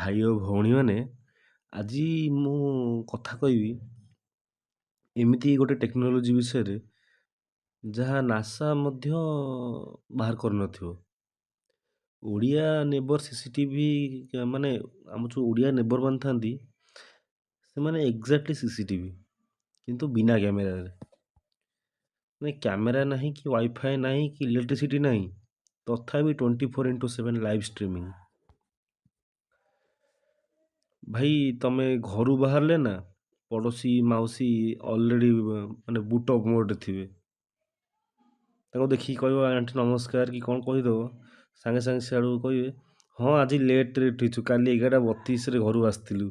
ଭାଇ ଓ ଭଉଣୀମାନେ, ଆଜି ମୁଁ କଥା କହିବି ଏମିତି ଗୋଟେ ଟେକ୍ନୋଲୋଜି ବିଷୟରେ ଯାହା ନାସା ମଧ୍ୟ ବାହାର କରିନଥିବ। ଓଡ଼ିଆ ନେବର ସିସିଟିଭି, ମାନେ ଆମ ଯେଉଁ ଓଡ଼ିଆ ନେବର ମାନେ ଥାନ୍ତି, ସେମାନେ ଏକ୍ଜାକ୍ଟଲି ସିସିଟିଭି, କିନ୍ତୁ ବିନା କ୍ୟାମେରାରେ। ମାନେ କ୍ୟାମେରା ନାହିଁ କି ୱାଇଫାଇ ନାହିଁ କି ଇଲେକ୍ଟ୍ରିସିଟି ନାହିଁ, ତଥାପି 24x7 live streaming. ଭାଇ, ତମେ ଘରୁ ବାହାରିଲେ ନା ପଡ଼ୋଶୀ ମାଉସୀ ଅଲରେଡ଼ି ମାନେ ବୁଟ୍ ଅପ୍ ମୋଡ଼୍ରେ ଥିବେ। ତାଙ୍କୁ ଦେଖିକି କହିବ ଆଣ୍ଟି ନମସ୍କାର କି କ'ଣ କହିଦେବ, ସାଙ୍ଗେ ସାଙ୍ଗେ ସିଆଡ଼ୁ କହିବେ, ହଁ, ଆଜି ଲେଟ୍ରେ ଉଠିଛୁ, କାଲି 11:32ରେ ଘରୁ ଆସିଥିଲୁ,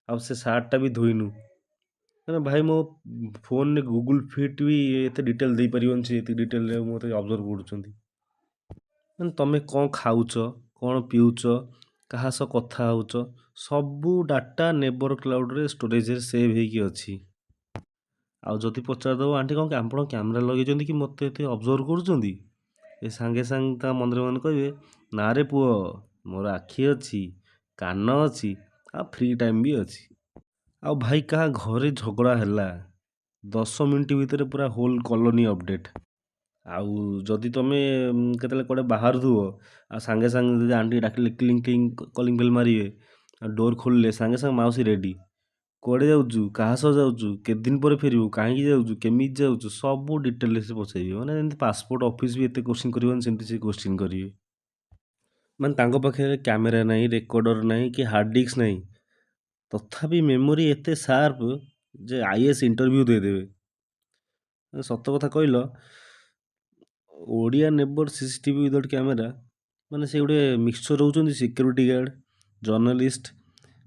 ଆଉ ସେ ସାର୍ଟଟା ବି ଧୋଇନୁ। ମାନେ ଭାଇ, ମୋ ଫୋନ୍ରେ ଗୁଗୁଲ୍ ଫିଟ୍ ବି ଏତେ ଡିଟେଲ୍ ଦେଇପାରିବନି, ସେ ଏତେ ଡିଟେଲ୍ରେ ମୋତେ ଅବଜର୍ଭ କରୁଛନ୍ତି। ମାନେ ତମେ କ'ଣ ଖାଉଛ, କ'ଣ ପିଉଛ, କାହା ସହ କଥା ହେଉଛ, ସବୁ ଡାଟା ନେବର କ୍ଲାଉଡ଼୍ରେ ଷ୍ଟୋରେଜ୍ରେ ସେଭ୍ ହେଇକି ଅଛି। ଆଉ ଯଦି ପଚାରିଦେବ, ଆଣ୍ଟି, କ'ଣ ଆପଣ କ୍ୟାମେରା ଲଗେଇଛନ୍ତି କି ମୋତେ ଏତେ ଅବଜର୍ଭ କରୁଛନ୍ତି? ଏ ସାଙ୍ଗେ ସାଙ୍ଗେ ତା ମନରେ ମନେ କହିବେ, ନା ରେ ପୁଅ, ମୋର ଆଖି ଅଛି, କାନ ଅଛି, ଆଉ ଫ୍ରି ଟାଇମ୍ ବି ଅଛି। ଆଉ ଭାଇ, କାହା ଘରେ ଝଗଡ଼ା ହେଲା, 10 ମିନିଟ୍ ଭିତରେ ପୁରା ହୋଲ୍ କଲୋନୀ ଅପଡ଼େଟ୍। ଆଉ ଯଦି ତମେ କେତେବେଳେ କୁଆଡ଼େ ବାହାରୁଥିବ, ଆଉ ସାଙ୍ଗେ ସାଙ୍ଗେ ଯଦି ଆଣ୍ଟି ଡାକିଲେ, କ୍ଲିଙ୍ଗ କ୍ଲିଙ୍ଗ କଲିଂ ବେଲ୍ ମାରିବେ, ଆଉ ଡୋର୍ ଖୋଲିଲେ ସାଙ୍ଗେ ସାଙ୍ଗେ ମାଉସୀ ରେଡ଼ି। କୁଆଡ଼େ ଯାଉଛୁ, କାହା ସହ ଯାଉଛୁ, କେତେ ଦିନ ପରେ ଫେରିବୁ, କାହିଁକି ଯାଉଛୁ, କେମିତି ଯାଉଛୁ, ସବୁ ଡିଟେଲରେ ସେ ପଚାରିବେ। ମାନେ ଯେମିତି ପାସପୋର୍ଟ ଅଫିସ୍ ବି ଏତେ କୋଶ୍ଚିନ୍ କରିବନି, ସେମିତି ସେ କୋଶ୍ଚିନ୍ କରିବେ। ମାନେ ତାଙ୍କ ପାଖରେ କ୍ୟାମେରା ନାହିଁ, ରେକର୍ଡ଼ର ନାହିଁ କି ହାର୍ଡ଼ ଡିସ୍କ ନାହିଁ, ତଥାପି ମେମୋରି ଏତେ ସାର୍ପ ଯେ ଆଇଏଏସ୍ ଇଣ୍ଟରଭ୍ୟୁ ଦେଇଦେବେ। ସତ କଥା କହିଲ, ଓଡ଼ିଆ ନେବର ସିସିଟିଭି ୱିଦାଉଟ୍ କ୍ୟାମେରା, ମାନେ ସେ ଗୋଟେ ମିକ୍ସଚର୍ ରହୁଛନ୍ତି security guard, journalist,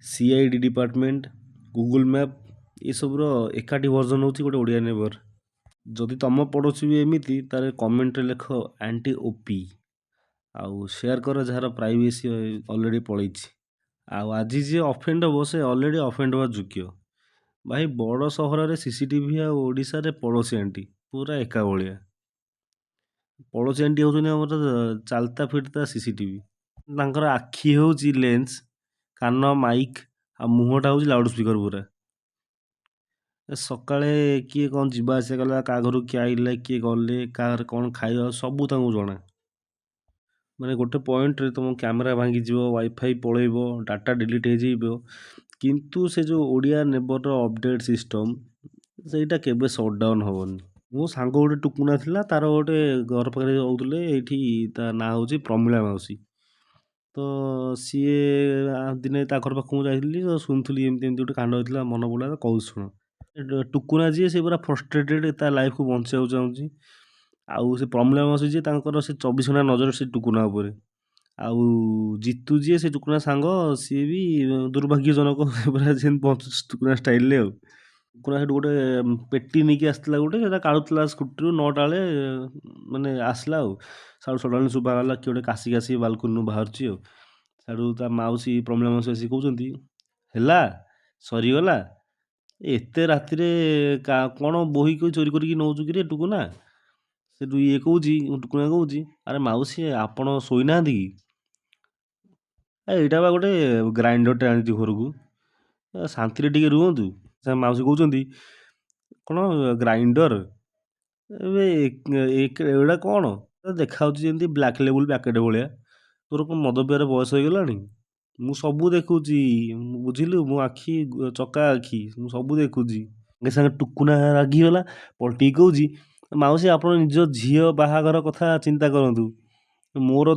CID department, Google Map, ଏସବୁର ଏକାଠି ଭର୍ଜନ୍ ହେଉଛି ଗୋଟେ ଓଡ଼ିଆ ନେବର। ଯଦି ତମ ପଡ଼ୋଶୀ ବି ଏମିତି, ତାହେଲେ କମେଣ୍ଟରେ ଲେଖ ଆଣ୍ଟି ଓପି, ଆଉ ସେୟାର କର ଯାହାର ପ୍ରାଇଭେସି ଅଲରେଡ଼ି ପଳେଇଛି। ଆଉ ଆଜି ଯିଏ ଅଫେଣ୍ଡ ହେବ, ସେ ଅଲରେଡ଼ି ଅଫେଣ୍ଡ ହେବା ଯୋଗ୍ୟ। ଭାଇ, ବଡ଼ ସହରରେ ସିସିଟିଭି ଆଉ ଓଡ଼ିଶାରେ ପଡ଼ୋଶୀ ଆଣ୍ଟି ପୁରା ଏକା ଭଳିଆ। ପଡ଼ୋଶୀ ଆଣ୍ଟି ହେଉଛନ୍ତି ଆମର ଚାଲତା ଫିରତା ସିସିଟିଭି। ତାଙ୍କର ଆଖି ହେଉଛି ଲେନ୍ସ, କାନ ମାଇକ୍, ଆଉ ମୁହଁଟା ହେଉଛି ଲାଉଡ଼ ସ୍ପିକର ପୁରା। ସକାଳେ କିଏ କ'ଣ ଯିବା ଆସିବା କଲା, କାହା ଘରୁ କିଏ ଆଇଲେ, କିଏ ଗଲେ, କାହାର କ'ଣ ଖାଇବା, ସବୁ ତାଙ୍କୁ ଜଣା। ମାନେ ଗୋଟେ ପଏଣ୍ଟରେ ତୁମ କ୍ୟାମେରା ଭାଙ୍ଗିଯିବ, ୱାଇଫାଇ ପଳେଇବ, ଡାଟା ଡିଲିଟ୍ ହେଇଯିବ, କିନ୍ତୁ ସେ ଯେଉଁ ଓଡ଼ିଆ ନେବରର ଅପଡ଼େଟ୍ ସିଷ୍ଟମ୍, ସେଇଟା କେବେ ସଟ୍ଡାଉନ୍ ହେବନି। ମୋ ସାଙ୍ଗ ଗୋଟେ ଟୁକୁନା ଥିଲା, ତାର ଗୋଟେ ଘର ପାଖରେ ରହୁଥିଲେ ଏଇଠି, ତା ନାଁ ହେଉଛି ପ୍ରମିଳା ମାଉସୀ। ତ ସିଏ ଦିନେ ତା ଘର ପାଖକୁ ମୁଁ ଯାଇଥିଲି, ତ ଶୁଣୁଥିଲି ଏମିତି ଏମିତି ଗୋଟେ କାଣ୍ଡ ହେଇଥିଲା। ମନେ ପଡ଼ିଲା ତ କହୁଛି, ଶୁଣ। ଟୁକୁନା ଯିଏ, ସେ ପୁରା ଫ୍ରଷ୍ଟ୍ରେଟେଡ଼, ତା ଲାଇଫକୁ ବଞ୍ଚିବାକୁ ଚାହୁଁଛି। ଆଉ ସେ ପ୍ରମିଳା ମାଉସୀ ଯିଏ, ତାଙ୍କର ସେ 24 ଘଣ୍ଟା ନଜର ସେ ଟୁକୁନା ଉପରେ। ଆଉ ଜିତୁ ଯିଏ, ସେ ଟୁକୁନା ସାଙ୍ଗ, ସିଏ ବି ଦୁର୍ଭାଗ୍ୟଜନକ, ପୁରା ସେମିତି ବଞ୍ଚୁଛି ଟୁକୁନା ଷ୍ଟାଇଲରେ। ଆଉ ଟୁକୁନା ସେଠୁ ଗୋଟେ ପେଟି ନେଇକି ଆସିଥିଲା ଗୋଟେ, ସେଇଟା କାଢ଼ୁଥିଲା ସ୍କୁଟିରୁ 9ଟା ବେଳେ। ମାନେ ଆସିଲା ଆଉ ସାଡ଼ୁ ସଡ଼ନଲି ଶୁଭାଗଲା କିଏ ଗୋଟେ କାଶି କାଶି ବାଲକୁନିରୁ ବାହାରୁଛି। ଆଉ ସାଡ଼ୁ ତା ମାଉସୀ ପ୍ରମିଳା ମାଉସୀ ଆସିକି କହୁଛନ୍ତି, ହେଲା, ସରିଗଲା, ଏତେ ରାତିରେ କ'ଣ ବୋହିକି ଚୋରି କରିକି ନେଉଛୁ କିରେ ଟୁକୁନା? ସେଠୁ ଇଏ କହୁଛି, ଟୁକୁନା କହୁଛି, ଆରେ ମାଉସୀ, ଆପଣ ଶୋଇନାହାନ୍ତି କି? ଏଇଟା ବା ଗୋଟେ ଗ୍ରାଇଣ୍ଡରଟେ ଆଣିଛି ଘରକୁ, ଶାନ୍ତିରେ ଟିକେ ରୁହନ୍ତୁ। ସେ ମାଉସୀ କହୁଛନ୍ତି, କ'ଣ ଗ୍ରାଇଣ୍ଡର? ଏବେ ଏଗୁଡ଼ା କ'ଣ ଦେଖାହେଉଛି, ଯେମିତି ବ୍ଲାକ୍ ଲେବୁଲ୍ ପ୍ୟାକେଟ୍ ଭଳିଆ? ତୋର କ'ଣ ମଦ ପିଇବାର ବୟସ ହେଇଗଲାଣି? ମୁଁ ସବୁ ଦେଖୁଛି, ବୁଝିଲୁ? ମୋ ଆଖି ଚକା ଆଖି, ମୁଁ ସବୁ ଦେଖୁଛି। ସାଙ୍ଗେ ସାଙ୍ଗେ ଟୁକୁନା ରାଗିଗଲା, ପଲଟିକି କହୁଛି, ମାଉସୀ, ଆପଣ ନିଜ ଝିଅ ବାହାଘର କଥା ଚିନ୍ତା କରନ୍ତୁ, ମୋର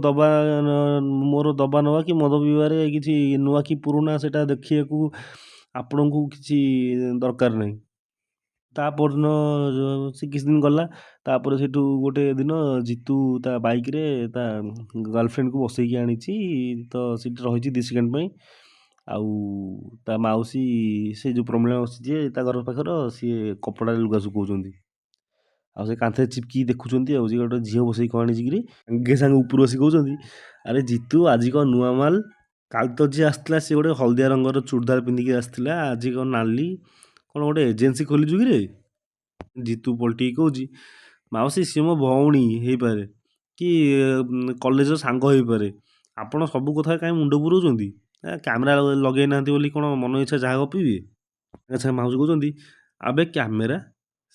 ଦବା ନେବା କି ମଦ ପିଇବାରେ କିଛି ନୂଆ କି ପୁରୁଣା, ସେଇଟା ଦେଖିବାକୁ ଆପଣଙ୍କୁ କିଛି ଦରକାର ନାହିଁ। ତା ପରଦିନ, ସେ କିଛି ଦିନ ଗଲା, ତାପରେ ସେଇଠୁ ଗୋଟେ ଦିନ ଜିତୁ ତା ବାଇକ୍ରେ ତା ଗାର୍ଲଫ୍ରେଣ୍ଡକୁ ବସେଇକି ଆଣିଛି, ତ ସେଇଠି ରହିଛି 2 ସେକେଣ୍ଡ ପାଇଁ। ଆଉ ତା ମାଉସୀ, ସେ ଯେଉଁ ପ୍ରମିଳା ମାଉସୀ ଯିଏ ତା ଘର ପାଖର, ସିଏ କପଡ଼ାରେ ଲୁଗା ଶୁଖାଉଛନ୍ତି ଆଉ ସେ କାନ୍ଥରେ ଚିପକିକି ଦେଖୁଛନ୍ତି, ଆଉ ସେ ଗୋଟେ ଝିଅ ବସେଇକି କ'ଣ ଆଣିଛି କିରେ? ସାଙ୍ଗେ ସାଙ୍ଗେ ଉପରୁ ଆସି କହୁଛନ୍ତି, ଆରେ ଜିତୁ, ଆଜି କ'ଣ ନୂଆ ମାଲ? କାଲି ତ ଯିଏ ଆସିଥିଲା, ସେ ଗୋଟେ ହଳଦିଆ ରଙ୍ଗର ଚୁଡ଼ିଦାର ପିନ୍ଧିକି ଆସିଥିଲା, ଆଜି କ'ଣ ନାଲି? କ'ଣ ଗୋଟେ ଏଜେନ୍ସି ଖୋଲିଛୁ କିରେ? ଜିତୁ ପଲଟିକି କହୁଛି, ମାଉସୀ, ସିଏ ମୋ ଭଉଣୀ ହେଇପାରେ କି କଲେଜର ସାଙ୍ଗ ହେଇପାରେ, ଆପଣ ସବୁ କଥାରେ କାହିଁ ମୁଣ୍ଡ ପୁରଉଛନ୍ତି? କ୍ୟାମେରା ଲଗେଇ ନାହାନ୍ତି ବୋଲି କ'ଣ ମନ ଇଚ୍ଛା ଯାହା ଗପିବେ? ଆଚ୍ଛା, ମାଉସୀ କହୁଛନ୍ତି, ଆବେ କ୍ୟାମେରା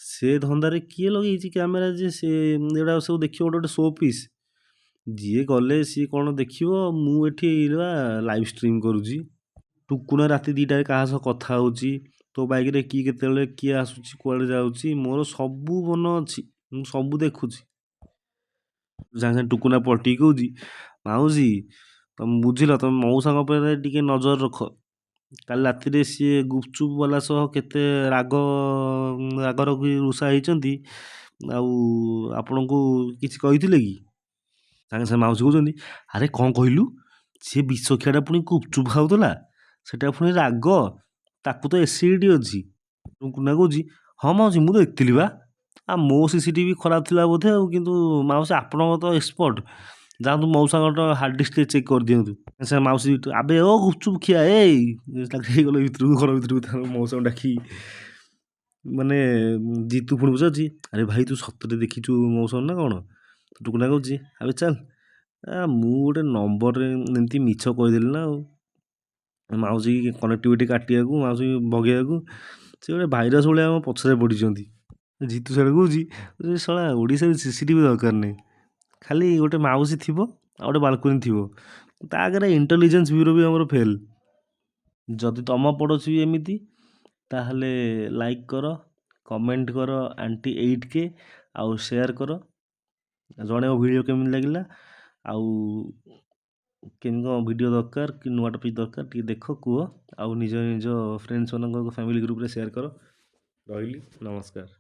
ସେ ଧନ୍ଦାରେ କିଏ ଲଗେଇଛି କ୍ୟାମେରା ଯେ ସେ ଏଗୁଡ଼ା ସବୁ ଦେଖିବ? ଗୋଟେ ଗୋଟେ ଶୋ ପିସ୍। ଯିଏ ଗଲେ ସିଏ କ'ଣ ଦେଖିବ? ମୁଁ ଏଠି ଲାଇଭ୍ ଷ୍ଟ୍ରିମ୍ କରୁଛି। ଟୁକୁନା ରାତି 2ଟାରେ କାହା ସହ କଥା ହେଉଛି, ତୋ ବାଇକ୍ରେ କିଏ କେତେବେଳେ କିଏ ଆସୁଛି, କୁଆଡ଼େ ଯାଉଛି, ମୋର ସବୁ ମନ ଅଛି, ମୁଁ ସବୁ ଦେଖୁଛି। ସାଙ୍ଗେ ସାଙ୍ଗେ ଟୁକୁନା ପଲଟିକି କହୁଛି, ମାଉସୀ ତମେ ବୁଝିଲ, ତମେ ମଉସାଙ୍କ ଉପରେ ଟିକେ ନଜର ରଖ। କାଲି ରାତିରେ ସିଏ ଗୁପଚୁପ୍ ବାଲା ସହ କେତେ ରାଗ ରାଗ ରଖି ରୁଷା ହେଇଛନ୍ତି, ଆଉ ଆପଣଙ୍କୁ କିଛି କହିଥିଲେ କି? ସାଙ୍ଗେ ସାଙ୍ଗେ ମାଉସୀ କହୁଛନ୍ତି, ଆରେ କ'ଣ କହିଲୁ? ସିଏ ବିଷଖିଆଟା ପୁଣି ଗୁପଚୁପ୍ ଖାଉଥିଲା, ସେଇଟା ପୁଣି ରାଗ, ତାକୁ ତ ଏସିଡ଼ିଟି ଅଛି। ଟୁକୁନା କହୁଛି, ହଁ ମାଉସୀ, ମୁଁ ଦେଖିଥିଲି ବା, ଆଉ ମୋ ସିସିଟିଭି ଖରାପ ଥିଲା ବୋଧେ। ଆଉ କିନ୍ତୁ ମାଉସୀ, ଆପଣଙ୍କ ତ ଏକ୍ସପର୍ଟ, ଯାଆନ୍ତୁ ମଉସାଙ୍କର ହାର୍ଡ଼ ଡିସ୍କ ଟିକେ ଚେକ୍ କରିଦିଅନ୍ତୁ। ସେ ମାଉସୀ, ଆବେ ଓ ଗୁପଚୁପ୍ ଖିଆ ଏଇ ହେଇଗଲେ ଭିତରକୁ, ଘର ଭିତରକୁ ତାଙ୍କ ମଉସାଙ୍କୁ ଡାକି। ମାନେ ଜିତୁ ପୁଣି ପଚାରୁଛି, ଆରେ ଭାଇ, ତୁ ସତରେ ଦେଖିଛୁ ମଉସାଙ୍କୁ ନା କ'ଣ? ଟୁକୁନା କହୁଛି, ଆବେ ଚାଲ, ମୁଁ ଗୋଟେ ନମ୍ବରରେ ଏମିତି ମିଛ କହିଦେଲି ନା ଆଉ ମାଉସୀ କନେକ୍ଟିଭିଟି କାଟିବାକୁ, ମାଉସୀ ଭଗେଇବାକୁ। ସେ ଗୋଟେ ଭାଇରସ୍ ଭଳିଆ ଆମ ପଛରେ ପଡ଼ିଛନ୍ତି। ଜିତୁ ସିଆଡ଼େ କହୁଛି, ଶଳା ଓଡ଼ିଶାରେ ସିସିଟିଭି ଦରକାର ନାହିଁ, ଖାଲି ଗୋଟେ ମାଉସୀ ଥିବ ଆଉ ଗୋଟେ ବାଲକୋନି ଥିବ, ତା ଆଗରେ ଇଣ୍ଟେଲିଜେନ୍ସ ବ୍ୟୁରୋ ବି ଆମର ଫେଲ୍। ଯଦି ତୁମ ପଡ଼ୋଶୀ ବି ଏମିତି, ତାହେଲେ ଲାଇକ୍ କର, କମେଣ୍ଟ କର ଆଣ୍ଟି 8K, ଆଉ ସେୟାର କର, ଜଣେଇବ ଭିଡ଼ିଓ କେମିତି ଲାଗିଲା, ଆଉ କେମିତି କ'ଣ ଭିଡ଼ିଓ ଦରକାର କି ନୂଆ ଟପିକ୍ ଦରକାର ଟିକେ ଦେଖ, କୁହ, ଆଉ ନିଜ ନିଜ ଫ୍ରେଣ୍ଡସ୍ମାନଙ୍କ ଫ୍ୟାମିଲି ଗ୍ରୁପ୍ରେ ସେୟାର କର। ରହିଲି, ନମସ୍କାର।